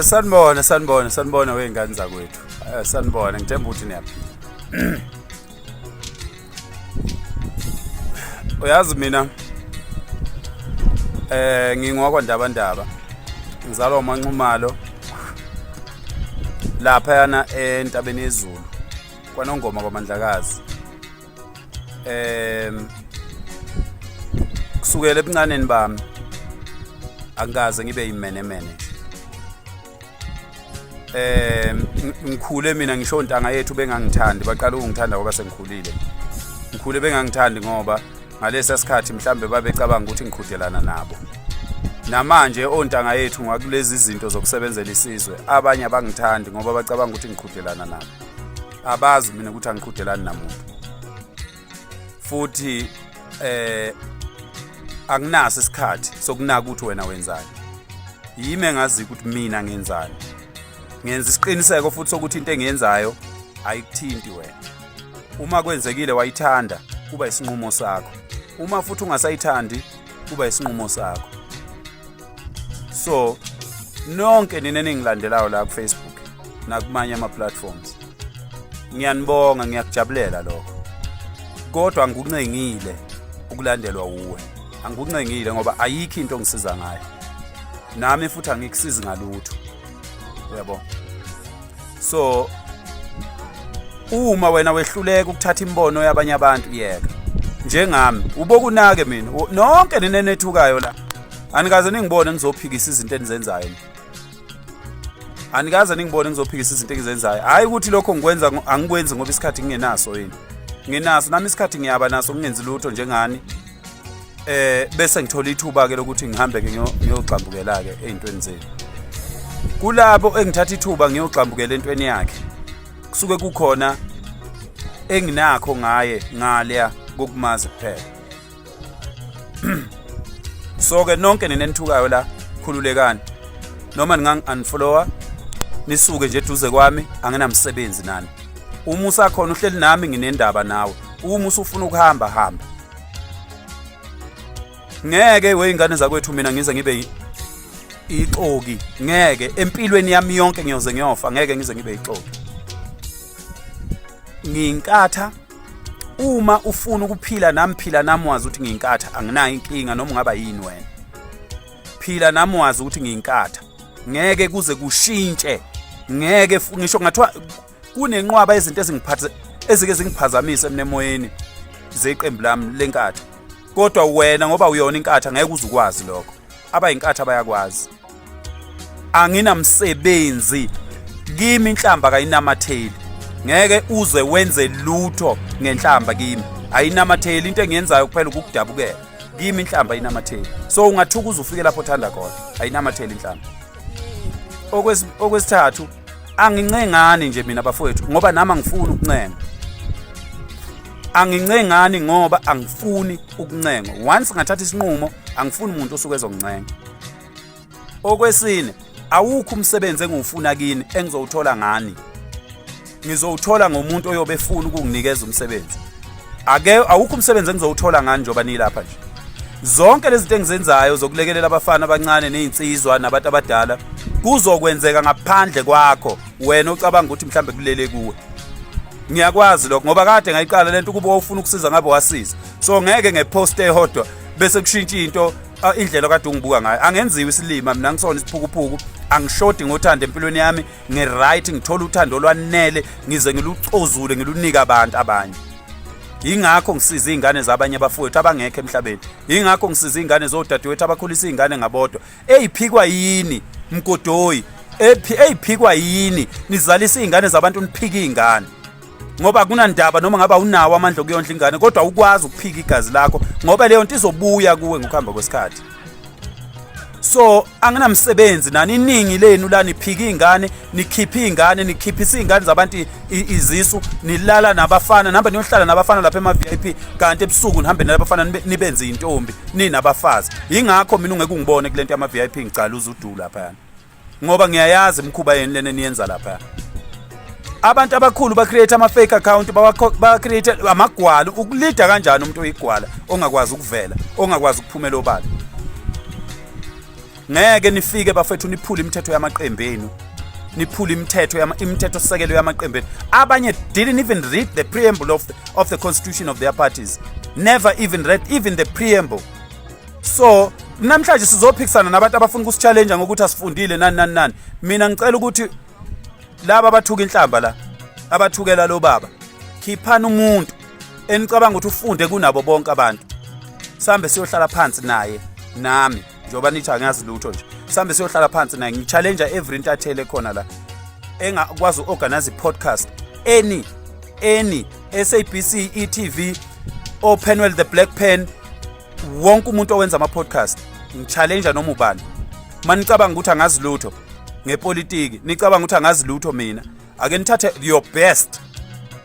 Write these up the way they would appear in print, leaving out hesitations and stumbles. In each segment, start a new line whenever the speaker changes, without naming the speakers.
Sanibona, sanibona, sanibona wey'ngane zakwethu. Sanibona, ngithemba ukuthi niyaphila. Uyazi mina ngingowakwa Ndabandaba. Ngizalwa uManxumalo lapha yana entabeni yezulu kwaNongoma kwaMandlakazi. Kusukela ebuncaneni bami angikaze ngibe yimenemene nje. Ngikhule mina ngisho ontanga yethu bengangithandi, baqala ukungithanda ngoba sengikhulile. Ngikhule bengangithandi ngoba ngalesa sikhathi mhlambe babecabanga ukuthi ngiqhudelana nabo. Namanje ontanga yethu ngakulezi zinto zokusebenzela isizwe, abanye abangithandi ngoba bacabanga ukuthi ngiqhudelana nabo. Abazi mina ukuthi angiqhudelani namuntu. Futhi anginaso isikhathi sokunaka ukuthi wena wenzani. Yimi engazi ukuthi mina ngenzani. Ngenza isiqiniseko futhi sokuthi into engiyenzayo ayikuthinti wena. Uma kwenzekile wayithanda, kuba isinqumo sakho. Uma futhi ungasayithandi, kuba isinqumo sakho. So nonke nina eningilandelayo la ku Facebook nakumanye ama platforms, ngiyanibonga, ngiyakujabulela lokho. Kodwa angikuncengile ukulandelwa wuwe, angikuncengile ngoba ayikho into ongisiza ngayo, nami futhi angikusizi ngalutho, uyabo. So uma wena wehluleka ukuthatha imibono yabanye abantu, yeka njengami, ubokunake mina. Nonke nina enethukayo la, anikaze ningibone ngizophikisa izinto enizenzayo. Anikaze ningibone ngizophikisa izinto engizenzayo. Hhayi ukuthi lokho ngikwenza, angikwenzi ngoba isikhathi ngingenaso yini. Nginaso nami isikhathi, ngiyaba naso ngingenzi lutho njengani. Bese ngithola ithuba ke lokuthi ngihambe ke ngiyogxambukela ke ey'ntweni zenu. Kulabo engithatha ithuba ngiyogxambukela entweni yakhe, kusuke kukhona enginakho ngaye ngaleya kokumazi kuphela. So ke nonke nina enithukayo la, khululekani, noma ningangi-unfollowa nisuke nje eduze kwami, anginamsebenzi nani. Uma usakhona uhleli nami, nginendaba nawe. Uma usufuna ukuhamba, hamba. Ngeke wey'ngane zakwethu mina ngize ngibe ixoki, ngeke empilweni yami yonke, ngiyoze ngiyofa ngeke ngize ngibe ixoki. Ngiyinkatha. Uma ufuna ukuphila nami, phila nami wazi ukuthi ngiyinkatha, anginayo inkinga noma ungaba yini wena. Phila nami wazi ukuthi ngiyinkatha, ngeke kuze kushintshe, ngeke ngisho ngathiwa kunenqwaba izinto ezingiphathe ezike zingiphazamise mina emoyeni zeqembu lami lenkatha, kodwa wena ngoba uyona inkatha ngeke uze ukwazi lokho. Abayinkatha bayakwazi. Anginamsebenzi, kimi inhlamba kayinamatheli, ngeke uze wenze lutho ngenhlamba kimi, ayinamatheli. Into engiyenzayo kuphela ukukudabukela, kimi inhlamba ayinamatheli. So ungathuka uze ufike lapho othanda khona, ayinamatheli inhlamba. Okwesithathu, angincengani nje mina bafowethu ngoba nami angifuni ukuncenga. Angincengani ngoba angifuni ukuncengwa. Once ngathatha isinqumo, angifuni umuntu osuke ezongincenga. Okwesine, awukho umsebenzi engiwufuna kini engizowuthola ngani. Ngizowuthola ngomuntu oyobe efuna ukunginikeza umsebenzi. Ake awukho umsebenzi engizowuthola ngani njengoba nilapha nje. Zonke lezi zinto engizenzayo zokulekelela abafana abancane nezinsizwa nabantu abadala kuzokwenzeka ngaphandle kwakho wena ocabanga ukuthi mhlambe kulele kuwe. Ngiyakwazi lokho ngoba kade ngayiqala lento, ukuba wawufuna ukusiza ngabe wasiza. So ngeke ngepost eyodwa bese kushintsha into, indlela kade ungibuka ngayo. Angenziwa isilima mina, ngisona isiphukuphuku, angishodi ngothando empilweni yami, ngi-right, ngithola uthando olwanele ngize ngilucozule ngilunike abantu abanye. Yingakho ngisiza iy'ngane zabanye abafowethu abangekho emhlabeni, yingakho ngisiza iy'ngane zodadewethu abakhulisa iy'ngane ngabodwa. Eyiphikwa yini mgodoyi, eyiphikwa yini nizalisa iy'ngane zabantu, niphike iy'ngane ngoba akunandaba noma ngabe awunawo amandla okuyondla ingane, kodwa awukwazi ukuphika igazi lakho ngoba leyo nto izobuya kuwe ngokuhamba kwesikhathi. So anginamsebenzi nani, iningi lenu la niphika iy'ngane, nikhiphe iy'ngane, nikhiphisa iy'ngane zabantu izisu, nilala nabafana, nihambe niyohlala nabafana lapha ema-VIP, kanti ebusuku nihambe nabafana nibenze intombi ninabafazi. Yingakho mina ungeke ungibone kule nto yama-VIP ngicala uzudu laphayana, ngoba ngiyayazi imikhuba yenu lena eniyenza lapha. Abantu abakhulu ba-create ama-fake account, ba-create amagwala. Ukulida kanjani umuntu oyigwala ongakwazi ukuvela, ongakwazi ukuphumela obala? Ngeke nifike bafethu niphule imithetho yamaqembu enu, niphule imithetho imithetho sisekelo yamaqembu enu. Abanye didn't even read the preamble of the constitution of their parties, never even read even the preamble. So namhlanje sizophikisana nabantu abafuna ukusi-challenge ngokuthi asifundile, nani nani nani. Mina ngicela ukuthi laba abathuka inhlamba la, abathukela lo baba, khiphani umuntu enicabanga ukuthi ufunde kunabo bonke abantu, sihambe siyohlala phansi naye. Nami njengoba nithi angazi lutho nje, sihambe siyohlala phansi naye. Ngi-challenge every intatheli ekhona la engakwazi uku-organize i-podcast, any SABC, e-TV, oPenwell the Black Pen, wonke umuntu owenza ama-podcast. Ngi-challenge noma ubani. Manicabanga ukuthi angazi lutho ngepolitiki, nicabanga ukuthi angazi lutho mina, ake nithathe your best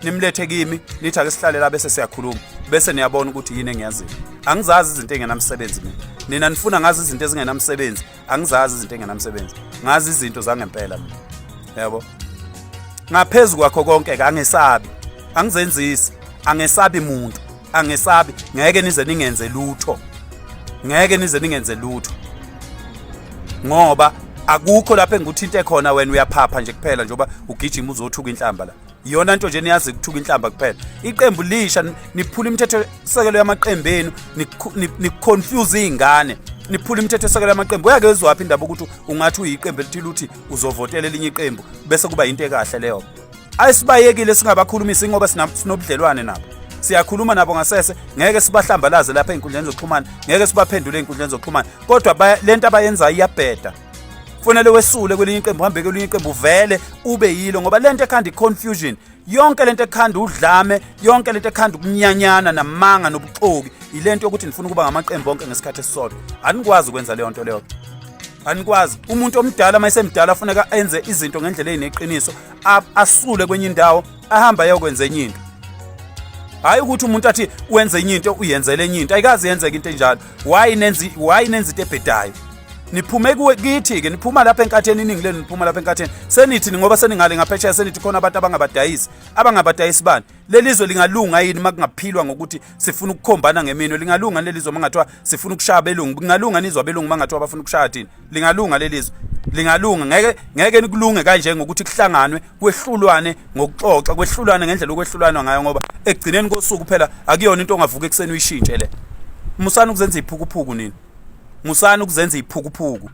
nimlethe kimi, nithi ake sihlale la bese siyakhuluma, bese niyabona ukuthi yini engiyaziyo. Angizazi izinto engenamsebenzi mina. Nina nifuna ngazi izinto ezingenamsebenzi. Angizazi izinto engenamsebenzi, ngazi izinto zangempela mina, yabo. Ngaphezu kwakho konke ke, angesabi, angizenzisi, angesabi muntu, angesabi. Ngeke nize ningenze lutho, ngeke nize ningenze lutho, ngoba akukho lapho engikuthinte khona. Wena uyaphapha nje kuphela njengoba ugijima uzothuka inhlamba la. Iyona nto nje niyazi, ukuthuka inhlamba kuphela. Iqembu lisha, niphula imithetho sekelo yamaqembu enu, ni-confuse iy'ngane, niphula imithetho sekelo yamaqembu. Uyake wezwaphi indaba ukuthi ungathi uyiqembu elithile uthi uzovotela elinye iqembu bese kuba yinto ekahle leyo? Ayisibayekile singabakhulumisi ngoba sinobudlelwane nabo, siyakhuluma nabo ngasese. Ngeke sibahlambalaze lapha ey'nkundleni zokuxhumana, ngeke sibaphendule ey'nkundleni zokuxhumana, kodwa lento abayenzayo iyabheda. Kufanele wesule kwelinye iqembu, uhambe kwelinye iqembu, vele ube yilo, ngoba lento ekhanda i-confusion yonke, lento ekhanda udlame yonke, lento ekhanda ukunyanyana namanga nobuxoki, ilento yokuthi nifuna ukuba ngamaqembu onke ngesikhathi esisodwa. Anikwazi ukwenza leyo nto leyo, anikwazi. Umuntu omdala uma esemdala funeka enze izinto ngendlela eyineqiniso, asule kwenye indawo ahambe ayokwenza enye into, hhayi ukuthi umuntu athi wenze enye into uyenzele enye into. Ayikaze yenzeke into enjalo. Why nenza into ebhedayo? Niphume kuwe kithi-ke, niphuma lapha enkatheni, iningi lenu niphuma lapha enkatheni. Senithi ngoba seningale ngaphesheya, senithi khona abantu abangabadayisi. Abangabadayisi bani? Leli zwe lingalunga yini uma kungaphilwa ngokuthi sifuna ukukhombana ngeminwe? Lingalunga leli zwe uma ngathiwa sifuna ukushaya abelungu? Lingalunga nizwe abelungu uma ngathiwa bafuna ukushaya thina? Lingalunga leli zwe? Lingalunga? Ngeke, ngeke nikulunge kanje ngokuthi kuhlanganwe kwehlulwane ngokuxoxa, kwehlulwane ngendlela okwehlulwana ngayo, ngoba ekugcineni kosuku phela akuyona into ongavuka ekuseni uyishintshe le. Musani ukuzenza iphukuphuku nini, musani ukuzenza iphukuphuku.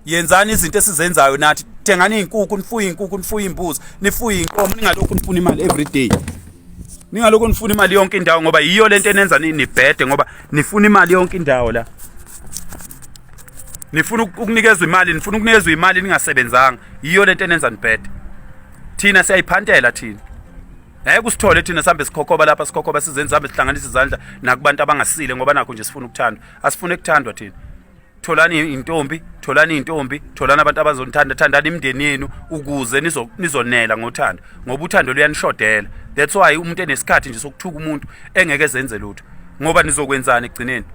Yenzani izinto esizenzayo nathi, thengani iy'nkukhu, nifuye iy'nkukhu, nifuye iy'mbuzi, nifuye iy'nkomo. Ningalokhu nifuna imali every day, ningalokhu nifuna imali yonke indawo, ngoba yiyo lento enenza nibhede, ngoba nifuna imali yonke indawo la. Nifuna ukunikezwa imali, nifuna ukunikezwa imali ningasebenzanga. Yiyo lento enenza nibhede. Thina siyayiphantela thina, ngeke usithole thina sihambe sikhokhoba lapha, sikhokhoba sizenze, sihambe sihlanganisa izandla nakubantu abangasile, ngoba nakho nje sifuna ukuthandwa. Asifune ukuthandwa thina. Tholani intombi, tholani intombi, tholani abantu abazonithanda, thandani imindeni yenu ukuze nizonela ngothando, ngoba uthando luyanishodela. That's why umuntu enesikhathi nje sokuthuka umuntu engeke ezenze lutho, ngoba nizokwenzani ekugcineni?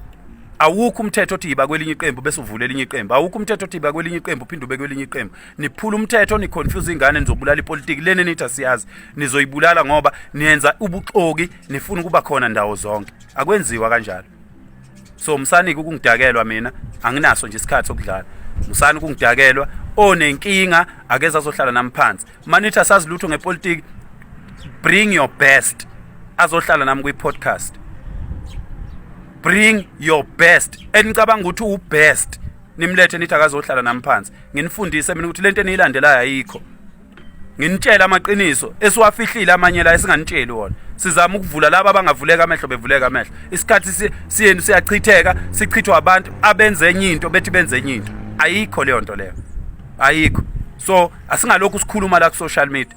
Awukho umthetho othi yiba kwelinye iqembu bese uvula elinye iqembu. Awukho umthetho othi yiba kwelinye iqembu uphinde ube kwelinye iqembu. Niphula umthetho, ni-confuse ingane, nizobulala ipolitiki lena nithi asiyazi. Nizoyibulala ngoba niyenza ubuxoki, nifuna ukuba khona ndawo zonke. Akwenziwa kanjalo. So musani ukungidakelwa mina, anginaso nje isikhathi sokudlala. Musani ukungidakelwa. Onenkinga akeze azohlala nami phansi. Manithi asazi lutho ngepolitiki, bring your best azohlala nami kwi-podcast. Bring your best enicabanga ukuthi u-best, nimlethe, nithi akazohlala nami phansi, nginifundise mina ukuthi lento eniyilandelayo ayikho, nginitshele amaqiniso esiwafihlile amanye la esinganitsheli wona. Sizama ukuvula laba abangavuleka amehlo, bevuleka amehlo. Isikhathi siyenu siyachitheka, sichithwa abantu abenze enye into, bethi benze enye into. Ayikho leyo nto leyo, ayikho. So asingalokhu sikhuluma la ku-social media,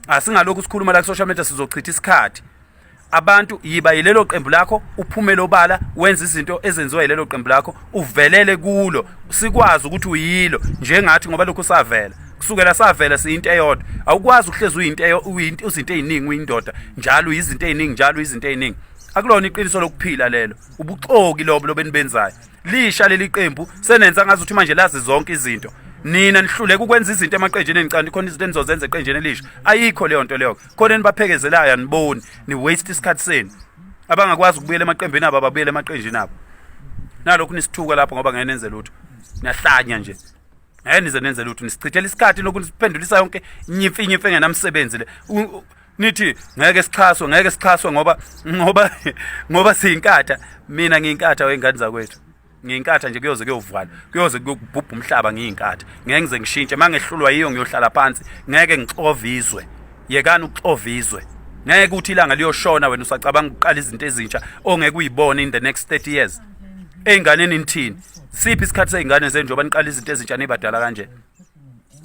asingalokhu sikhuluma la ku-social media, sizochitha isikhathi abantu. Yiba yilelo qembu lakho, uphumele obala, wenze izinto ezenziwa yilelo qembu lakho, uvelele kulo, sikwazi ukuthi uyilo njengathi, ngoba lokhu savela, kusukela savela siyinto eyodwa. Awukwazi ukuhlezi uyinto, uyinto, izinto ey'ningi, uyindoda njalo, uyizinto ey'ningi njalo, uyizinto ey'ningi. Akulona iqiniso lokuphila lelo, ubuxoki lobo lobenibenzayo. Lisha leli qembu, senenza ngazuthi manje lazi zonke izinto. Nina nihluleka ukwenza izinto emaqenjini enicanda khona izinto enizozenza eqenjini elisha. Ayikho leyo nto leyo. Khona enibaphekezelayo, aniboni, ni waste isikhathi senu. Abangakwazi ukubuyela emaqembini abo ababuyele emaqenjini abo. Nalokhu nisithuka lapho ngoba ngeke nenze lutho. Niyahlanya nje. Ngeke nize nenze lutho, nisichithela isikhathi lokhu nisiphendulisa yonke nyimfi nyimfi engenamsebenzi le. Nithi ngeke sixhaswe, ngeke sixhaswe ngoba ngoba ngoba siyinkatha. Mina ngiyinkatha wengane zakwethu. Ngiyinkatha nje kuyoze kuyovalwa, kuyoze kuyobhubha umhlaba ngiyinkatha. Ngeke ngize ngishintshe, mangehlulwa yiyo ngiyohlala phansi, ngeke ngixove izwe. Yekani ukuxova izwe. Ngeke uthi ilanga liyoshona wena usacabanga ukuqala izinto ezintsha ongeke uyibone in the next 30 years. Ey'nganeni nithini? Siphi isikhathi sey'ngane zenu njengoba niqala izinto ezintsha nibadala kanje?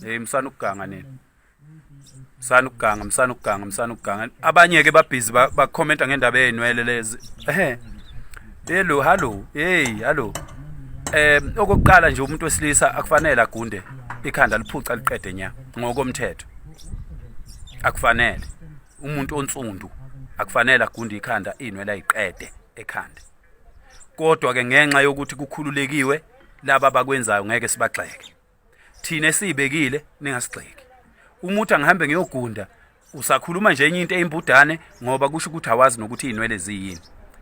Hey msana ukuganga nina. Msana ukuganga, msana ukuganga, msana ukuganga. Abanye ke babhizi bakhomenta ngendaba yezinwele lezi. Ehe. Hello, hallo. Hey, hallo. Okokuqala nje umuntu wesilisa akufanele agunde ikhanda liphuca liqede nya ngokomthetho. Akufanele. Umuntu onsundu akufanele agunde ikhanda inwele ayiqede ekhanda. Kodwa ke ngenxa yokuthi kukhululekiwe laba abakwenzayo ngeke sibagxeke. Thina esiyibekile ningasigxeki. Uma uthi angihambe ngiyogunda usakhuluma nje enye into eyimbudane ngoba kusho ukuthi awazi nokuthi izinwele ziyini.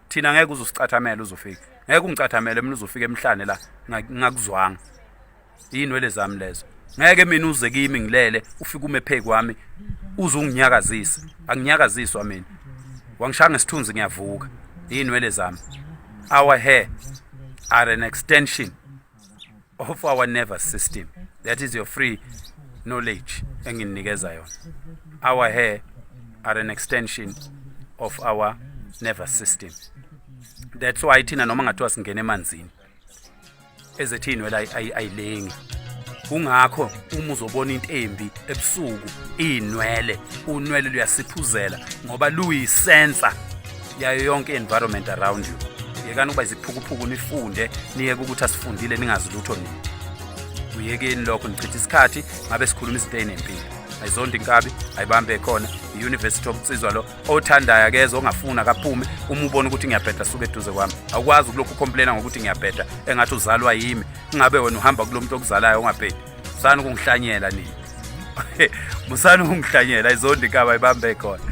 Thina ngeke uzosicathamela uzofika. Ngeke ungicathamele mina uzofika emhlane la ngakuzwanga. Izinwele zami lezo. Ngeke mina uze kimi ngilele ufike ume phezu kwami uze unginyakazise. Anginyakaziswa mina. Wangishaya ngesithunzi ngiyavuka. Izinwele zami. Our hair are an extension of our nervous system. That is your free knowledge enginikeza yona. Our hair are an extension of our nervous system. That's why thina noma ngathiwa singena emanzini ezethu iy'nwele ayilengi. Kungakho uma uzobona into embi ebusuku iy'nwele, unwele luyasiphuzela ngoba luyisensa yayo yonke i-environment around you. Yekani ukuba iziphukuphuku nifunde, niyeke ukuthi asifundile ningazi lutho nina. Kuyekeni lokho nichitha isikhathi ngabe sikhuluma izinto ey'nempilo. Ayizondi inkabi, ayibambe khona. I-University of Nsizwa lo othandayo akeze, ongafuni akaphume. Uma ubona ukuthi ngiyabheda suka eduze kwami. Awukwazi ukulokhu ucomplaina ngokuthi ngiyabheda engathi uzalwa yimi, ingabe wena uhamba kulo muntu okuzalayo ongabhedi. Musani ukungihlanyela nina. Musani ukungihlanyela, ayizondi inkabi ayibambe khona.